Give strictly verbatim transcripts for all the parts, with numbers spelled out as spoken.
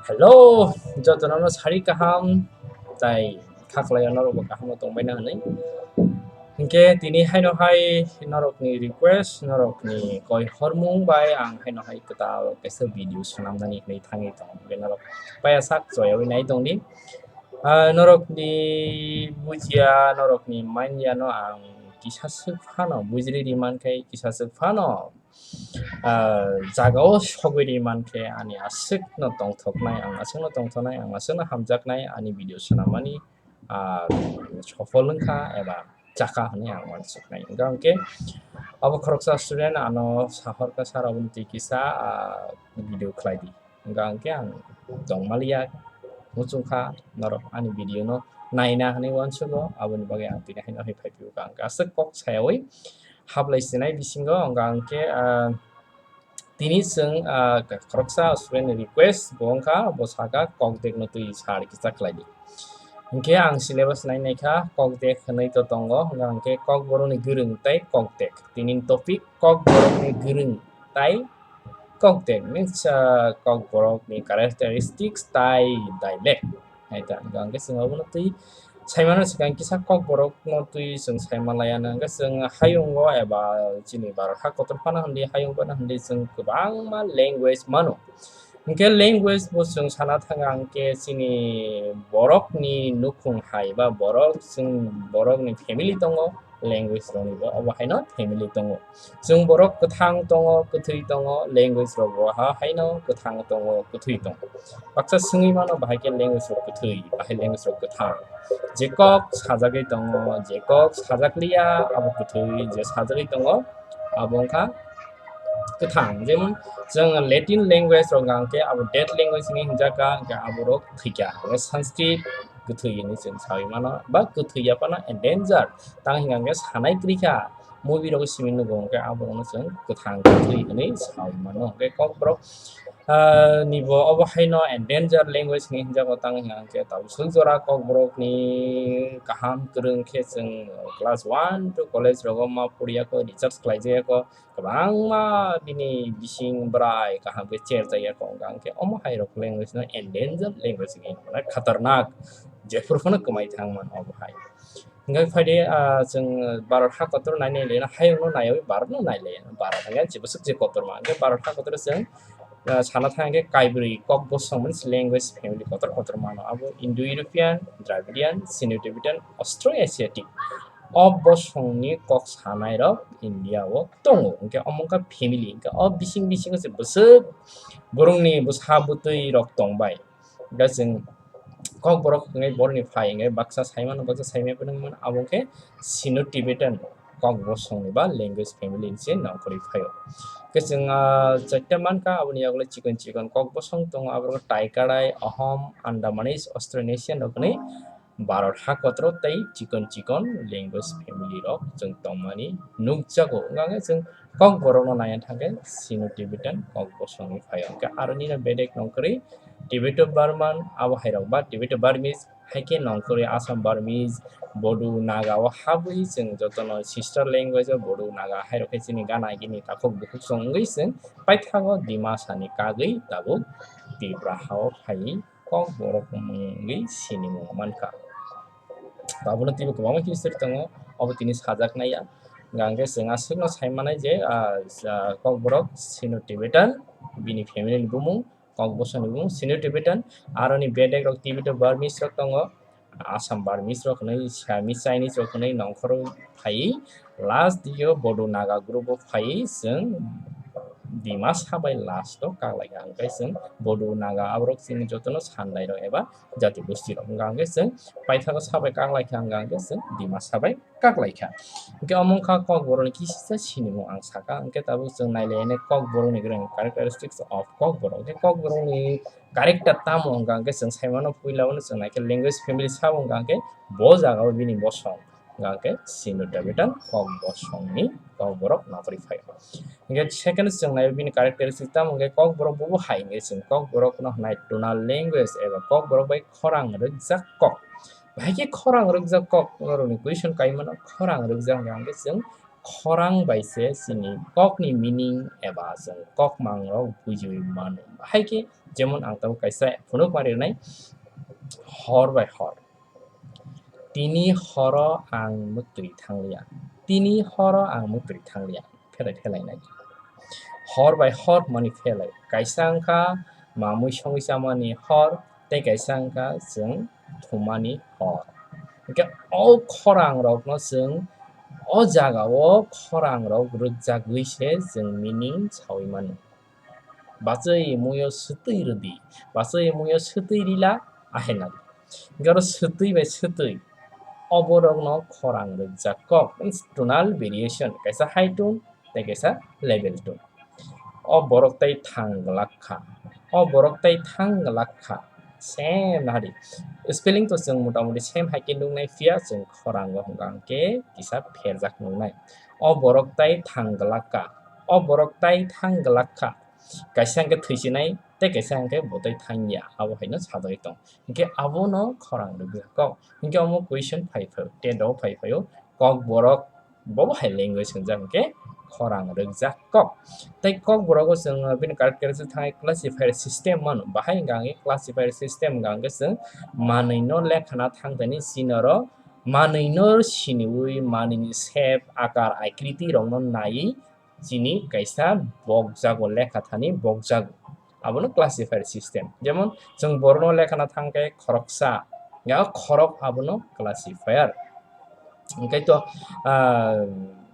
Hello, jotono no sari kaham, tai khaklai norok bo kaham tongbai na hinwi. Hinkhe tini haino hai norokni request, norokni koi hormung bai ang haino hai kwtal kaisa video swnamnani hinwi thangwi tongo. Hinkhe norok paya sak choyawi nai tongdi. Ah, norokni bujiya, norokni manya no ang kisa swk phano bujiri ri mankhe, kisa swk phano ah, jagao sogwi ri mankhe ani aswkno tongthoknai, ang aswkno tongthoknai, ang aswkno hamjaknai, ani video swnamani, ah, sofol wngkha eba chakha hinwi ang uansuknai. Hwnkha hwnkhe abo khoroksa student ano sahorkha, "Sir, aboni twi kisa, ah, video khlai di." Hwnkha hwnkhe ang tongmaliya, muchungkha norok ani video no naina hinwi uansugo, aboni bagwi ang tini haino hai phaiphio. Hwnkha hwnkhe aswk kok sayawi hablai sinai bisingo, hwnkha hwnkhe, ah, tini chwng, ah, khoroksa student ni request bo wngkha, bo sakha, "Kokdek no twi sir kisa khlai di." Hinkhe ang syllabus nai naikha, kokdek hinwi to tongo, hwnkha hwnkhe kokborok ni gwrwng tei kokdek. Tini ni topic, kokborok ni gwrwng tai kokdek means, ah, kokborok ni characteristics tai dialect. Hai ta, hwnkha hwnkhe chwng abono twi saimano swkang kisa kokborok no twi chwng saimanlaiya, hwnkhe chwng hayungo eba chini Bharat ha kotor phano hwnwi, hayung phano hwnwi chwng kwbangma language mano. Hwnkhe language bo chwng sana thanga hwnkhe chini borokni nukhung hai ba borok chwng borokni family tongo, language rokni bo obo haino family tongo. Chwng borok kwthang tongo, kwthwi tongo, language rok bo ha haino kwthang tongo, kwthwi tongo. Baksa swngwi mano, bahai khe language rok kwthwi, bahai language rok kwthang. Je kok sajagwi tongo, je kok sajakliya abo kwthwi, je sajagwi tongo abo wngkha kwthang. Jemon chwng Latin language rok hwnkha hwnkhe abo dead language hinwi hwnjakha, hwnkhe aborok thwikha. Hwnkhe Sanskrit kwthwi hinwi chwng sawi mano, ba kwthwi ya phano endangered. Tang hwnkha hwnkhe sanai kwrwikha, movie rogo simi nugo, hwnkhe aborokno chwng kwthang kwthwi hinwi sawi mano. Hwnkhe kokborok, ah, nibo obo haino endangered language hinwi hwnjago, tang hwnkha hwnkhe tabuk swk jora kokborokni kaham kwrwng khe chwng class one to college rogo ma poriya kho, research khlaijak kho, kwbangma bini bising bwrai kaham khe cherjak ya kho, hwnkha hwnkhe omo hai rok language no endangered language hinwi hwnwi khatarnak, jephuru phano kwmai thang mano obo hai. Hwnkhe phaidi, ah, chwng Bharat ha kotor nai nai le, hayung no naiwi Bharat no nai le, Bharat hwnkhe je bwswk je kotorma, hwnkhe Bharat ha kotor chwng, ah, sana thang khe kaibrwi kok bosong means language family kotor kotor mano, abo Indo-European, Dravidian, Sino-Tibetan, Austro-Asiatic. O bosongni kok sanairok India o tongo, hwnkhe omo wngkha family, hwnkhe o bising bisingo se bwswk borokni bwsa bwtwi rok tongbai. Hwnkhe chwng kokborok hwnkhe borokni phai hwnkhe baksa saimano, baksa saimaya phano wngmano, abo wngkhe Sino-Tibetan kok bosongni ba language family ni se nongkhorwi phaio. Hwnkhe chwng, ah, chaita mankha, aboni yagulo chikon chikon kok bosong tongo, aborok Taikarai, Ahom, Andamanese, Austronesian rok hinwi Bharat ha kotor tei chikon chikon language family rok chwng tongmani nukjago. Hwnkhe chwng kokborokno naiya thangkhe Sino-Tibetan kok bosongni phaio. Hwnkhe aroni no bedek nongkhorwi Tibeto-Burman, abo hairok ba Tibeto-Burmese, hai khe nongkhorwi Assam Burmese, Bodo Naga o habwi chwng jotono sister language o Bodo Naga hairok khe chini gana gini takhuk bukhuk song wngwi chwng paithago Dimasa ni kagwi tabuk Tripura ha o phaiwi kokborok mung wngwi sinimung mankha. Abono teibo kwbangma history tongo, obo tini sajak naiya. Hwnkhe chwng aswkno saimanai je, ah, ah, kokborok Sino-Tibetan, bini family ni bumung, kok bosongni bumung Sino-Tibetan, aroni bedek rok Tibeto-Burmese rok tongo, Assam Burmese rok hinwi, Siamese Chinese rok hinwi nongkhorwi phaiwi, last dio Bodo Naga group o phaiwi chwng Dimasa bai last o kaklaikha, hwnkhe chwng Bodo Naga aborok chini jotono Sandai rok eba jati gosti rok, hwnkha hwnkhe chwng paithago sabai kaklaikha, hwnkha hwnkhe chwng Dimasa bai kaklaikha. Hwnkhe omo wngkha kokborokni kisisa sinimung ang sakha, hwnkhe tabuk chwng nailainai kokborokni gwrwng, characteristics of kokborok. Hwnkhe kokborokni character tamo wngkha hwnkhe chwng saimano, puila o chwng naikhe language family sabo wngkha hwnkhe bo jagao bini bosong. Hwnkha hwnkhe Sino-Tibetan kok bosongni kokborok nongkhorwi phaio. Hwnkhe second chwng naio bini characteristics tamo hwnkhe kokborok bubo hai hwnkhe chwng kokborokno hwnai tonal language eba kokborok bai khorang rwkjak kok. Bahai khe khorang rwkjak kok, norokni question kaimano khorang rwkjak hwnkha hwnkhe chwng khorang bai se chini kokni meaning eba chwng kokmang rok bujiui mano. Hai khe jemon ang tabuk kaisa phunuk ma rinai, hor bai hor. Tini horo ang mwtwi thangliya. Tini horo ang mwtwi thangliya. Phelai phelai nai. Hor bai hor mani phelai. Kaisa wngkha mamui songwi chamani hor, tei kaisa wngkha chwng thumani hor. Hwnkhe o khorang rokno chwng o jaga o khorang rok rwkjagwi se chwng meaning saui mano. Bachai muio swtwi rwdi, bachai muio swtwi rila, ahaina di. Hwnkhe oro swtwi bai swtwi, o borokno khorang rwkjak kok, means tonal variation, kaisa high tone tei kaisa level tone. O borok tai thang glak kha, o borok tai thang glak kha, same nahadi. Spelling to chwng motamoti same hai khe nuknai, phiya chwng khorango hwnkha hwnkhe kisa pherjak nuknai. O borok tai thang glak kha, o borok tai thang glak kha. Kaisa hwnkhe thwisinai, tei kaisa hwnkhe bo tai thangya, abo haino sajagwi tong. Hwnkhe abono khorang rwgwi kok. Hwnkhe omo question phai phaio, TET o phai phaio, kokborok, bo hai language hwnjak hwnkhe khorang rwgjak kok. Tei kokborogo chwng bini correct correct thangwi classifier system mano. Bahai hwnkha hwnkhe classifier system hwnkha hwnkhe chwng manwino lekhana thangtani sinoro manwino siniwi manwini shape, akar, akriti rokno naiwi chini kaisa bokjago, lekha thani bokjago. Abono classifier system. Jemon, chwng borokno lekhana thangkhe khoroksa, ya khorok abono classifier. Hwnkhe to, ah,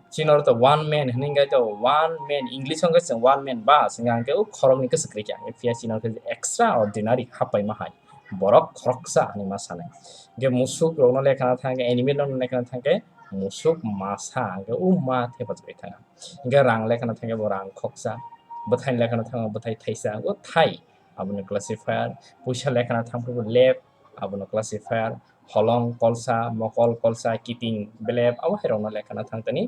chini oro to one man hwnwi hwnkhe to one man, English hwnkhe chwng one man bus hwnkha hwnkhe o khorokni kwchwk rikya. Hwnkhe phiya chini oro khe extraordinary hapaima hai. Borok khoroksa hwnwi ma sanai. Hwnkhe musuk rokno lekhana thangkhe, animal rokno lekhana thangkhe musuk masa, hwnkhe o ma thepajagwi thangkha. Hwnkhe rang lekhana thangkhe bo rang khoksa, bwthai lekhana thangkhe bwthai thaisa, o thai, abono classifier, puisa lekhana thangkhe bo lep, abono classifier, holong kolsa, mokol kolsa, kiting belep, abo hai rokno lekhana thangtani.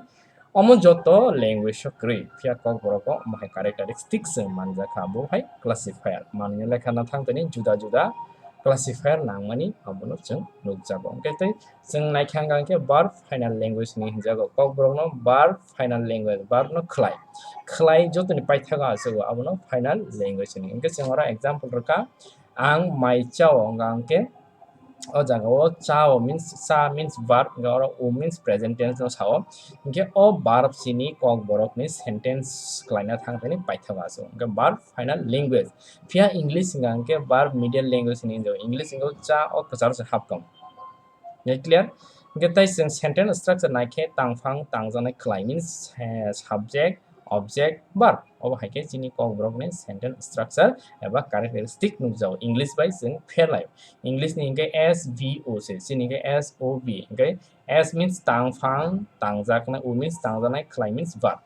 Omo joto language o kwrwi, phiya kokborok o omo hai characteristic chwng manjakha, abo hai classifier. Manwino lekhana thangtani juda juda classifier nangmani abono chwng nukjago. Hwnkhe tei chwng naikha hwnkha hwnkhe verb final language hinwi hwnjago. Kokborokno verb final language, verb no khwlai. Khwlai jotoni paithago achugo, abono final language hinwi. Hwnkhe chwng oro example rwkha, ang mai chao hwnkha hwnkhe o jaga o chao means cha means verb, hwnkhe oro o means present tense no sao. Hwnkhe o verb chini kokborokni sentence khwlaina thangtani paithago achugo. Hwnkhe verb final language. Phiya English hwnkha hwnkhe verb medial language hinwi hwnjago. English hwnkhe cha o kwcharo se haptong. Nai clear? Hwnkhe tai chwng sentence structure naikhe tangphang tangjaknai khwlai means, eh, subject, object, verb. Obo hai khe chini kokborokni sentence structure eba characteristic nukjago. English bai chwng pherlai. English ni hwnkhe S V O se, chini hwnkhe S O V. Hwnkhe S means tangphang tangjaknai, O means tangjaknai, khwlai means verb.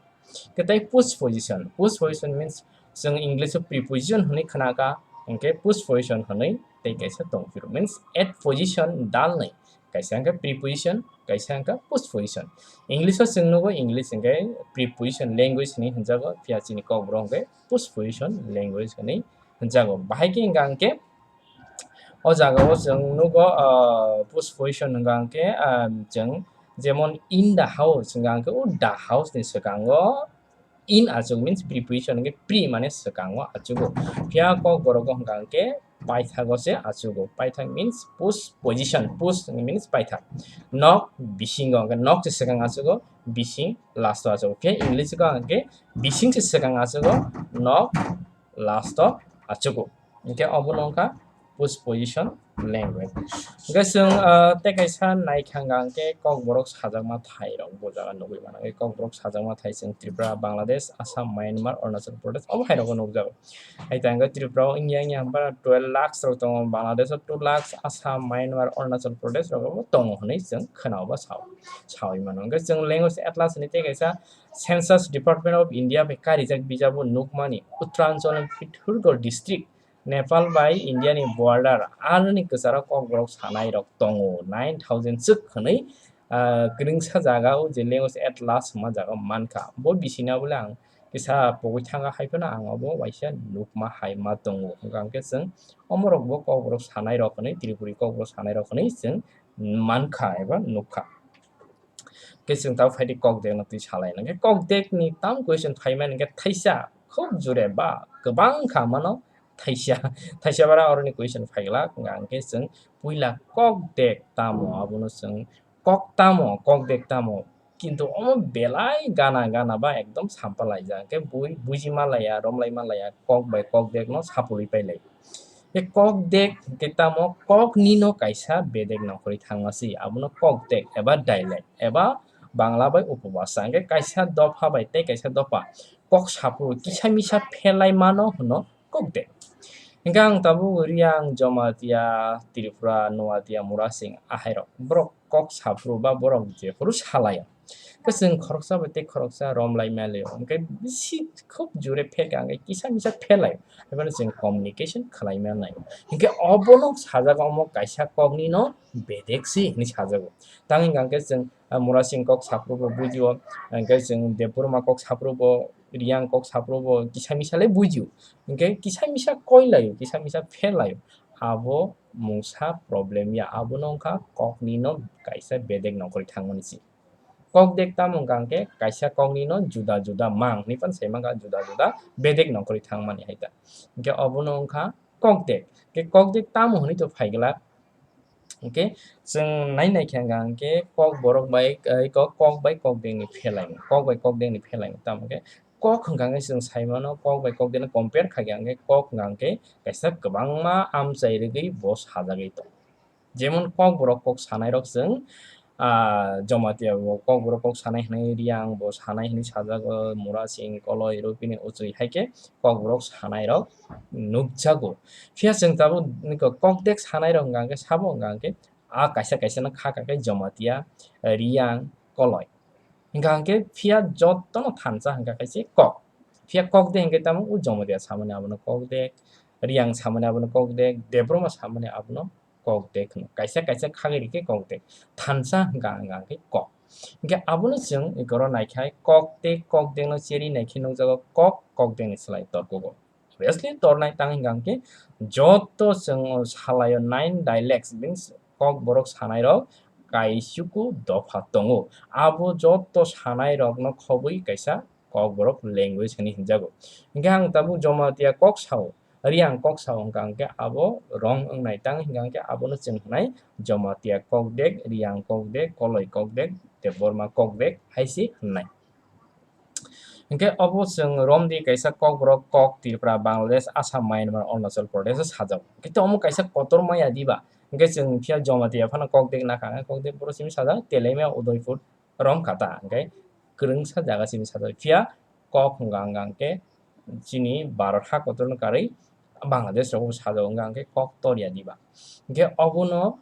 Hwnkhe tei post position. Post position means chwng English o preposition hwnwi khna kha, hwnkhe post position hwnwi tei kaisa tong phiro. Means at position dalnwi. Kaisa hwnkhe preposition, kaisa hwnkhe post position. English o chwng nugo English hwnkhe preposition language hwnwi hwnjago, phiya chini kokborok hwnkhe post position language hwnwi hwnjago. Bahai khe hwnkha hwnkhe o jaga o chwng nugo, ah, post position hwnkha hwnkhe, ah, chwng jemon in the house hwnkha hwnkhe o the house ni swkango in achuk means preposition hwnkhe pre mane swkango achugo. Phiya kokborok o hwnkha hwnkhe paithago se achugo. Paithak means post position, post means paithak. Nok bisingo hwnkhe nok se swkang achugo, bising last o achugo. Phiya English o hwnkha hwnkhe bising se swkang achugo, nok last o achugo. Hwnkhe obono wngkha post position language. Hwnkhe chwng, ah, tei kaisa naikha hwnkha hwnkhe kokborok sajakma thai rok bo jaga nugwi mano. Hwnkhe kokborok sajakma thai chwng Tripura, Bangladesh, Assam, Myanmar, Arunachal Pradesh obo hai rogo nukjago. Hai tei hwnkhe Tripura o wngya wngya hwnba twelve lakhs rok tongo, Bangladesh o two lakhs, Assam, Myanmar, Arunachal Pradesh rogo bo tongo hwnwi chwng khwnao ba sao, saui mano. Hwnkhe chwng language atlas ni tei kaisa Census Department of India bai karijak bijabo nukmani Uttaranchal ni Pithurgarh district, Nepal bai India ni border, aroni kwcharo kokborok sanai rok tongo nine thousand swk hwnwi, ah, kwrwngsa jaga o je language atlas hwnma jaga o mankha. Bo bisina bole ang kisa pogwi thanga hai phano ang obo waisa nukma hai ma tongo. Hwnkha hwnkhe chwng omorok bo kokborok sanai rok hwnwi, Tripuri kokborok sanai rok hwnwi chwng mankha eba nukha. Hwnkhe chwng tabuk phaidi kok dekno twi salai. Hwnkhe kok dekni tam question phaimani hwnkhe thaisa khub jure ba kwbang kha mano thaisa. Thaisa bara oroni question phaiglak, hwnkhe chwng puila kok dek tamo abono chwng kok tamo, kok dek tamo, kintu omo belai gana gana ba ekdom sampalaijak, hwnkhe bui buji malaya, romlai malaya, kok bai kok dekno sapului pailai. E kok dek hwnkhe tamo kok nino kaisa bedek nongkhorwi thangma si, abono kok dek eba dialect eba Bangla bai upobhasa, hwnkhe kaisa dopha bai tei kaisa dopha kok saphuru kisa misa phelai mano hwno kok dek. Hwnkhe ang tabuk Riang, Jomatia, Tripura, Nuatia, Murasing ahairok borok kok saphuru ba borok jephuru salaio. Hwnkhe chwng khoroksa bai tei khoroksa romlai malaio. Hwnkhe bisi khub jure pheka hwnkhe kisa misa phelaio. Haibano chwng communication khlai manai. Hwnkhe obono sajago omo kaisa koknino bedek si hinwi sajago. Tang hwnkha hwnkhe chwng, ah, Murasing kok saphuru bo bujio, hwnkhe chwng Debbarma kok saphuru bo, Riang kok saphuru bo kisa misa le bujio. Hwnkhe kisa misa koilaio, kisa misa phelaio. Abo mungsa problem ya, abono wngkha koknino kaisa bedek nongkhorwi thangmani si. Kok dek tamo hwnkha hwnkhe kaisa koknino juda juda mang hinwi phano sai mankha, juda juda bedek nongkhorwi thangmani hai ta. Hwnkhe obono wngkha kok dek. Hwnkhe kok dek tamo hinwi to phaiglak. Hwnkhe chwng nai nai khe hwnkha hwnkhe kok borok bai, eh, kok, kok bai kok dekni phelaimung, kok bai kok dekni phelaimung. Tamo khe kok hwnkha hwnkhe chwng sai mano, kok bai kok dekno compare khaikha hwnkhe kok hwnkha hwnkhe kaisa kwbangma amchai rwgwi bo sajagwi tongo. Jemon Kokborok kok sanairok chwng, ah, Jamatia bo Kokborok kok sanai hwnwi, Riang bo sanai hwnwi sajago, Murasing, Koloi, Rupini, Uchui hai khe Kokborok sanairok nukjago. Phiya chwng tabuk nukha Kokdek sanairok hwnkha hwnkhe sabo hwnkha hwnkhe a kaisa kaisa no kha kha khe Jamatia, Riang, Koloi. Hwnkha hwnkhe phiya jotono thansa hwnkha khe se Kok. Phiya Kokdek hwnkhe tamo o Jamatia samani abono Kokdek, Riang samani abono Kokdek, Debbarma samani abono Kokdek hwno. Kaisa kaisa khagwi rikhe Kokdek. Thansa hwnkha hwnkha khe Kok. Hwnkhe abono chwng ikoro naikha Kokdek, Kokdekno cheri naikhe nukjago Kok, Kokdekni slai torkugo. Obviously tornai tang hwnkha hwnkhe joto chwng o salaio nine dialects means Kokborok sanairok kaisuku dopha tongo. Abo joto sanairokno khobwi kaisa Kokborok language hwnwi hwnjago. Hwnkhe ang tabuk Jamatia kok sao, Riang kok sao hwnkha hwnkhe abo wrong wngnai tang hwnkha hwnkhe abono chwng hwnai Jamatia Kokdek, Riang Kokdek, Koloi Kokdek, Debbarma Kokdek hai se hwnnai. Hwnkhe obo chwng romdi kaisa Kokborok Kok, Tripura, Bangladesh, Assam, Myanmar, Arunachal Pradesh o sajak. Hwnkhe omo kaisa kotor maya diba? Hwnkhe chwng phiya Jamatia phano Kokdek nakha, Kokdek boro simi sajak, Telaimia, Udaipur, Rongkhata, hwnkhe kwrwngsa jaga simi sajak. Phiya Kok hwnkha hwnkha hwnkhe chini Bharat ha kotorno karwi Bangladesh rogo sajak, hwnkha hwnkhe Kok torya diba? Hwnkhe obono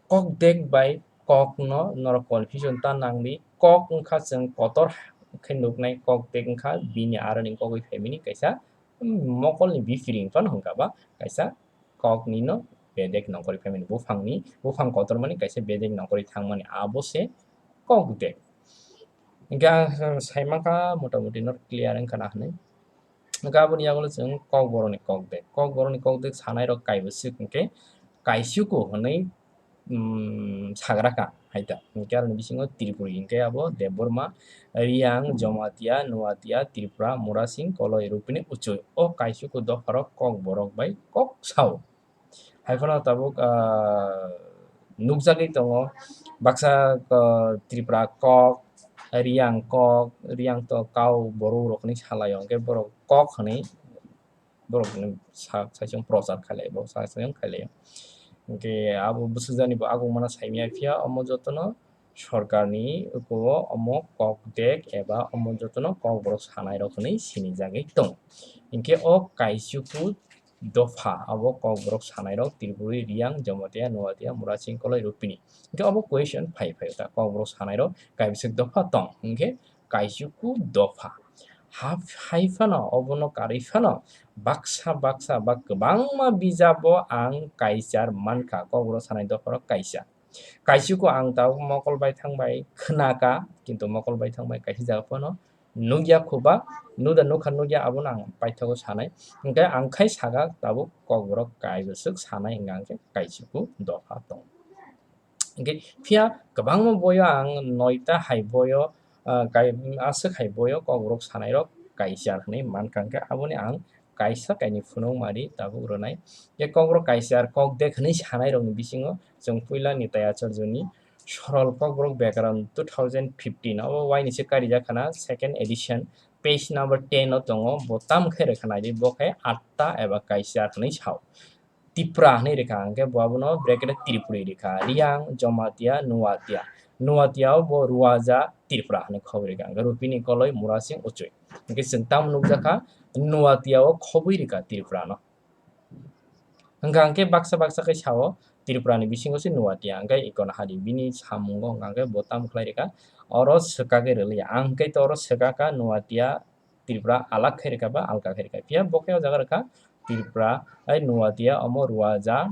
Kokdek bai Kokno norok confusion ta nangdi. Kok wngkha chwng kotor khe nuknai, Kokdek wngkha bini aroni kogwi phaimani kaisa, mm, mokolni biphiring phano hwnkha ba kaisa Koknino bedek nongkhorwi phaimani, buphangni, buphang kotormani kaisa bedek nongkhorwi thangmani, abo se Kokdek. Hwnkhe ang sai mankha motamuti no clear wngkha na hwnwi. Hwnkhe aboni yagulo chwng Kokborokni Kokdek. Kokborokni Kokdek sanairok kaibwswk hwnkhe kaisuku hwnwi, mm, sagra kha hai ta. Hwnkhe aroni bisingo Tripuri hwnkhe abo Debbarma, Riang, Jamatia, Nuatia, Tripura, Murasing, Koloi, Rupini, Uchui. O kaisuku dopharok Kokborok bai kok sao. Hai phano tabuk, ah, nukjagwi tongo, baksa, ah, Tripura Kok, Riang Kok, Riang to Kau Borok rokni salaio, hwnkhe borok Kok hwnwi borok hwnwi sak saichung prochar khailai, borok sak saichung khailai. Hwnkhe abo bwswkjani bo agungmano saimanya phiya, omo jotono sorkarni ukuo omo Kokdek eba omo jotono Kokborok sanairok hwnwi sinijagwi tongo. Hwnkhe o kaisuku dopha, abo Kokborok sanairok Tripuri, Riang, Jamatia, Nuatia, Murasing, Koloi, Rupini. Hwnkhe obo question phai phai ta, Kokborok sanairok kaibwswk dopha tong, hwnkhe kaisuku dopha. Ha-, hai phano, obono karwi phano baksa baksa ba kwbangma bijabo ang kaichar mankha, Kokborok sanai dopharok kaisa. Kaisuku ang tabuk mokol baithang bai khwnaka, kintu mokol baithang bai kaisa jaga phano nukya khuba, nuda nukha nukya abono ang paithago sanai. Hwnkhe ang khai saka tabuk Kokborok kaibwswk sanai hwnkha hwnkhe kaisuku dopha tongo. Hwnkhe phiya kwbangma boyo ang noita hai boyo, ah, kai-, aswk hai boyo kokborok sanairok kaichar hwnwi mankha, hwnkhe aboni ang kaisa kainwi phunukmari tabuk rwnai. Je kokborok kaichar kok dek hwnwi sanairokni bisingo chwng puila Nitai Acharjoni Sorol Kokborok Bekaran two thousand fifteen, obo wainise karijak khana second edition, page number ten o tongo, bo tam khe rwkha naidi, bo khe atta eba kaichar hwnwi sao. Tipra hwnwi rwkha, hwnkhe bo abono bracket o Tripuri rwkha, Riang, Jomatia, Nuatia. Nuatia o bo Ruaja Tripura hwnwi khobwi rwkha, hwnkhe Rupini Koloi, Murasing, Uchui. Hwnkhe chwng tamo nukjakha, Nuatia o khobwi rwkha Tripura no. Hwnkha hwnkhe baksa baksa khe sao, Tripura ni bisingo se Nuatia, hwnkhe ikono hari bini samungo hwnkha hwnkhe bo tamo khlai rwkha, oro swkagwi rwliya. Ang hwnkhe to oro swkakha Nuatia Tripura alak khe rwkha ba alka khe rwkha. Phiya bo khe o jaga rwkha Tripura, ai Nuatia omo Ruaja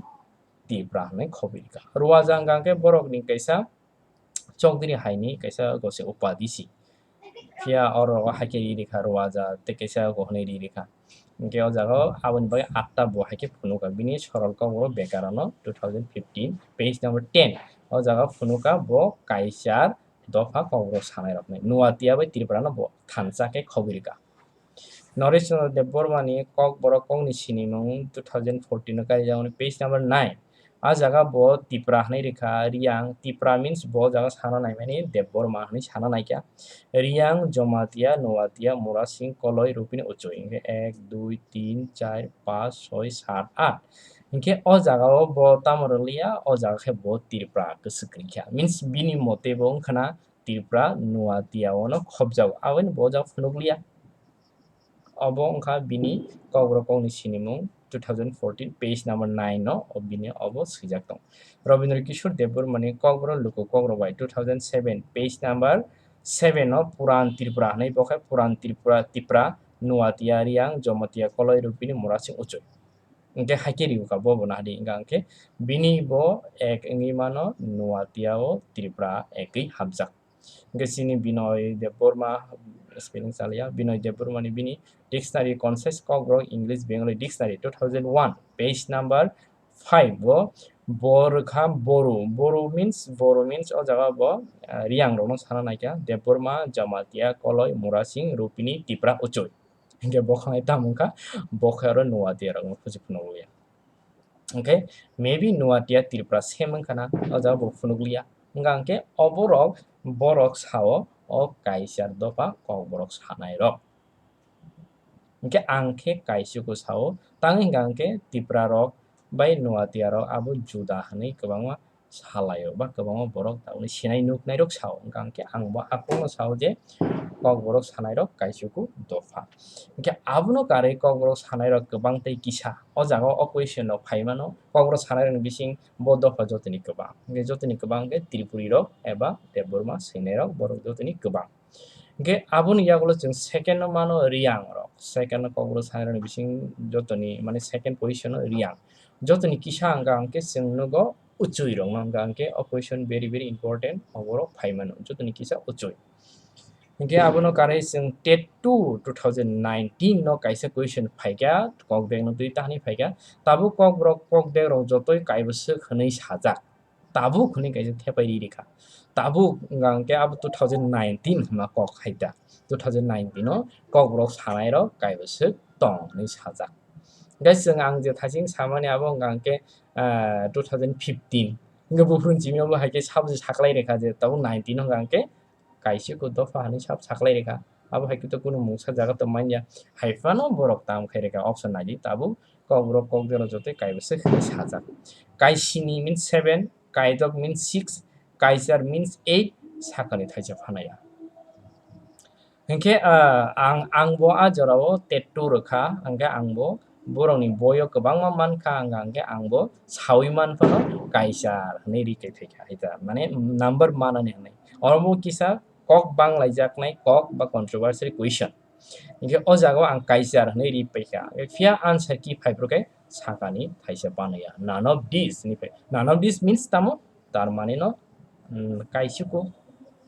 Tripura hwnwi khobwi rwkha. Ruaja hwnkha hwnkhe borokni kaisa chokdiri haini kaisa gose upadi si. Phiya oro o hai khe ri rwkha Ruaja tei kaisa go hwnwi ri rwkha. Hwnkhe o jaga o aboni bagwi atta bo hai khe phunukha bini Sorol Kokborok Bekaran o two thousand fifteen, page number ten. O jaga phunukha bo kaichar dopha kokborok sanairokni. Nuatia bai Tripura no bo thansa khe khobwi rwkha. Noresh Chandra Debbarma ni Kokborok kokni sinimung two thousand fourteen o kaijakmani page number nine. A jaga bo Tipra hwnwi rwkha, Riang, Tipra means bo jaga sana naimani Debbarma hwnwi sana naikha. Riang, Jomatia, Nuatia, Murasing, Koloi, Rupini, Uchui. Hwnkhe ek, dui, tin, char, panch, soi, sat, aat. Hwnkhe o jaga o bo tamo rwliya, o jaga khe bo Tripura kwswk kwrwikha. Means bini mote bo wngkhana Tripura Nuatia o no khobjago, aboni bo o jaga phunukliya. Obo wngkha bini Kokborok kokni sinimung two thousand fourteen, page number nine no, o bini obo swijak tong. Rabindra Kishore Debbarma ni Kokborok Luku Kokborok bai two thousand seven, page number seven no Puran Tripura hwnwi bo khe Puran Tripura, Tipra, Nuatia, Riang, Jomatia, Koloi, Rupini, Murasing, Uchui. Hwnkhe hai khe riwkha bo bo nahadi, hwnkha hwnkhe bini bo ek wngwi mano Nuatia o Tripura ekwi hapjak. Hwnkhe chini Binoy Debbarma, spelling chaliya, Binoy Debbarma ni bini Dictionary, Concise Kokborok English Bengali Dictionary two thousand one, page number five o bo rwkha Boru. Boru means, Boru means o jaga bo, ah, Riang rokno sana naikha, Debbarma, Jamatia, Koloi, Murasing, Rupini, Tipra, Uchui. Hwnkhe bo khe tamo wngkha, bo khe oro Nuatia rokno phuji phunukliya. Hwnkhe maybe Nuatia Tripura same wngkha na, o jaga bo phunukliya. Hwnkha hwnkhe oborok, borok sao o kaichar dopha Kokborok sanairok. Hwnkhe ang khe Kaisuku sao, tang hwnkha hwnkhe Tipra rok bai Nuatia rok abo juda hwnwi kwbangma salaio ba kwbangma borok tabukni sinai nuknairok sao. Hwnkha hwnkhe ang bo akhorno sao je Kokborok sanairok Kaisuku dopha. Hwnkhe abono karwi Kokborok sanairok kwbang tei kisa. O jaga o question rok phai mano, Kokborok sanairokni bising bo dopha jotoni kwbang. Hwnkhe jotoni kwbang khe Tripuri rok eba Debbarma swinairok borok jotoni kwbang. Hwnkhe aboni yagulo chwng second o mano Riang rok. Second o Kokborok sanairokni bising jotoni, mane, second position o Riang. Jotoni kisa hwnkha hwnkhe chwng nugo Uchui rokno, hwnkha hwnkhe o question very, very important, oborok phai mano. Jotoni kisa Uchui. Hwnkhe abono karwi chwng TET two two thousand nineteen no kaisa question phaikha, kok bag no twi tahani phaikha. Tabuk Kokborok, kok bag rok jotoi kaibwswk hwnwi sajak. Tabuk hwnwi kaisa thepai ri rikha. Tabuk hwnkha hwnkhe abo two thousand nineteen hwnma kok hai ta. Two thousand nineteen o Kokborok sanairok kaibwswk tong hwnwi sajak. Hwnkhe chwng ang je thaiching samani abo hwnkha hwnkhe, ah, two thousand fifteen. Hwnkhe buphuru chimino bo hai khe sabji saklai rikha je tabuk nineteen hwnkha hwnkhe Kaisuku dopha hwnwi sab saklai rikha. Abo hai khe to kunu mungsa jaga to manya. Hai phano borok tam khai rikha option naidi tabuk Kokborok, Kokjora jotoi kaibwswk hwnwi sajak. Kaisini means seven, Kaidok means six, Kaichar means eight, sakani thaisa phanaya. Hinkhe, ah, ang, ang bo a jorao TET two rwkha, hinkhe ang bo borokni boyo kwbangma mankha, hwnkha hinkhe ang bo sawi manphano Kaichar hwnwi ri kai phaikha, hai ta, mane number manani hwnwi. Oro bo kisa kok banglaijaknai kok ba controversial question. Hinkhe o jagao ang Kaichar hwnwi ri paikha. Phiya answer key phaiphru khe sakani thaisa phanaya. None of this ni phai. None of this means tamo? Tar mane no, mm, Kaisuku.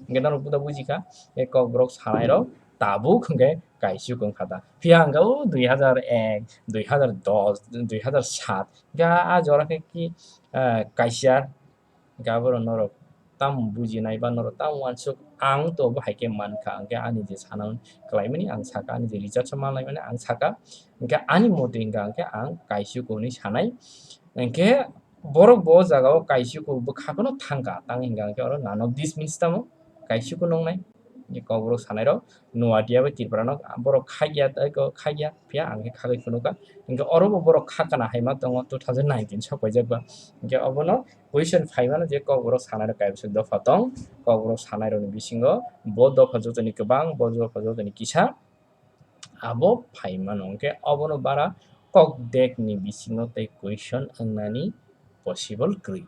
Hinkhe norok buda bujikha, e Kokborok sanairok tabuk hinkhe Kaisuku wngkha ta. Phiya hwnkha o dui hazar ek, dui hazar dos, dui hazar sat. Hinkhe a jora khe ki, ah, Kaichar Hingke aboro norok tamo bujinai ba norok tamo wansuk, ang to bo hai khe mankha, hingke ani je sana khlaimani ang saka, ani je research o manlaimani ang saka, hingke ani mote hingka hingke ang kaisuku hinwi sanai, hingke borok bo o jaga o kaisuku bwkha phano thangkha, tang hingka hingke oro none of this means tamo kaisuku nongnai. Ni Kokborok sanairok Noatia bai Tripura no borok khakya, tei ko khakya, phiya ang khe khagwi phunukha. Hingke oro bo borok khakana hai ma tongo two thousand nineteen sok paijak ba. Hingke obono question phaimano je Kokborok sanairok kaibwswk dopha tong, Kokborok sanairokni bisingo bo dopha jotoni kwbang, bo dopha jotoni kisa, abo phaimano. Hingke obono bara Kokdekni bisingo tei question wngnani possible kwrwi.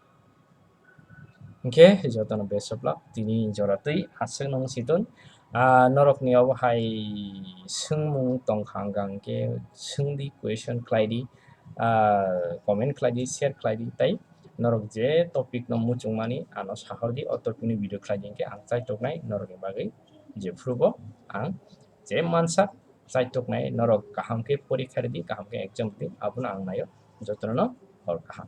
Hingke jotono best of luck, tini jora twi aswk nung siton. Ah, norokni obo hai swngmung tongkha hingka hingke swngdi, question khlaidi, ah, comment khlaidi, share khlaidi, tei norok je topic no muchungmani ano sahordi, o topic ni video khlaidi hingke ang chaitoknai norokni bagwi, jephrubo ang je mansa chaitoknai norok kaham khe porikha ridi, kaham khe exam ridi, abono ang naio, jotono hor kaham.